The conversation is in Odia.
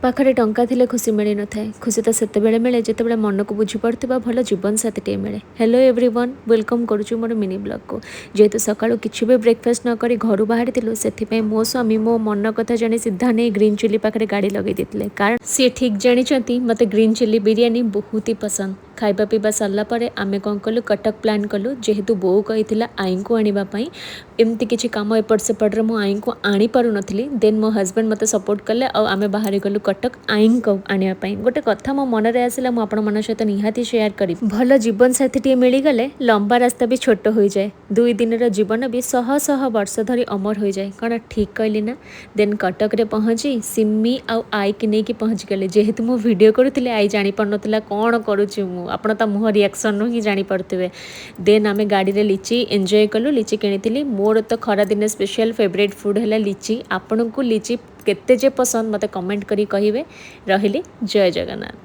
ପାଖରେ ଟଙ୍କା ଥିଲେ ଖୁସି ମିଳିନଥାଏ। ଖୁସି ତ ସେତେବେଳେ ମିଳେ, ଯେତେବେଳେ ମନକୁ ବୁଝିପାରୁଥିବା ଭଲ ଜୀବନସାଥୀଟିଏ ମିଳେ। ହ୍ୟାଲୋ ଏଭ୍ରିୱାନ୍, welcome କରୁଛୁ ମୋର ମିନି ବ୍ଲଗ୍କୁ। ଯେହେତୁ ସକାଳୁ କିଛି ବି ବ୍ରେକଫାଷ୍ଟ ନ କରି ଘରୁ ବାହାରିଥିଲୁ, ସେଥିପାଇଁ ମୋ ସ୍ୱାମୀ ମୋ ମନ କଥା ଜାଣି ସିଧା ନେଇ ଗ୍ରୀନ୍ ଚିଲି ପାଖରେ ଗାଡ଼ି ଲଗେଇ ଦେଇଥିଲେ, କାରଣ ସିଏ ଠିକ୍ ଜାଣିଛନ୍ତି ମୋତେ ଗ୍ରୀନ୍ ଚିଲି ବିରିୟାନୀ ବହୁତ ହି ପସନ୍ଦ। ଖାଇବା ପିଇବା ସରିଲା ପରେ ଆମେ କ'ଣ କଲୁ, କଟକ ପ୍ଲାନ୍ କଲୁ। ଯେହେତୁ ବୋଉ କହିଥିଲା ଆଈଙ୍କୁ ଆଣିବା ପାଇଁ, ଏମିତି କିଛି କାମ ଏପଟ ସେପଟରେ ମୁଁ ଆଈଙ୍କୁ ଆଣିପାରୁନଥିଲି। ଦେନ୍ ମୋ ହଜବେଣ୍ଡ ମୋତେ ସପୋର୍ଟ କଲେ ଆଉ ଆମେ ବାହାରି ଗଲୁ କଟକ ଆଈଙ୍କୁ ଆଣିବା ପାଇଁ। ଗୋଟେ କଥା ମୋ ମନରେ ଆସିଲା, ମୁଁ ଆପଣମାନଙ୍କ ସହିତ ନିହାତି ସେୟାର କରିବି। ଭଲ ଜୀବନସାଥୀଟିଏ ମିଳିଗଲେ ଲମ୍ବା ରାସ୍ତା ବି ଛୋଟ ହୋଇଯାଏ, 2 ଦିନର ଜୀବନ ବି ଶହ ଶହ ବର୍ଷ ଧରି ଅମର ହୋଇଯାଏ। କ'ଣ ଠିକ୍ କହିଲି ନା? ଦେନ୍ କଟକରେ ପହଞ୍ଚି ସିମି ଆଉ ଆଈକି ନେଇକି ପହଞ୍ଚିଗଲେ। ଯେହେତୁ ମୁଁ ଭିଡ଼ିଓ କରୁଥିଲି, ଆଈ ଜାଣିପାରୁନଥିଲା କ'ଣ କରୁଛି ମୁଁ। ଆପଣ ତା ମୁହଁ ରିଆକ୍ସନ୍ରୁ ହିଁ ଜାଣିପାରୁଥିବେ। ଦେନ୍ ଆମେ ଗାଡ଼ିରେ ଲିଚି ଏନ୍ଜୟ କଲୁ। ଲିଚି କିଣିଥିଲି। ମୋର ତ ଖରାଦିନେ ସ୍ପେଶିଆଲ୍ ଫେଭରେଟ୍ ଫୁଡ଼୍ ହେଲା ଲିଚି। ଆପଣଙ୍କୁ ଲିଚି କେତେ ଯେ ପସନ୍ଦ, ମୋତେ କମେଣ୍ଟ କରି କହିବେ। ରହିଲି, ଜୟ ଜଗନ୍ନାଥ।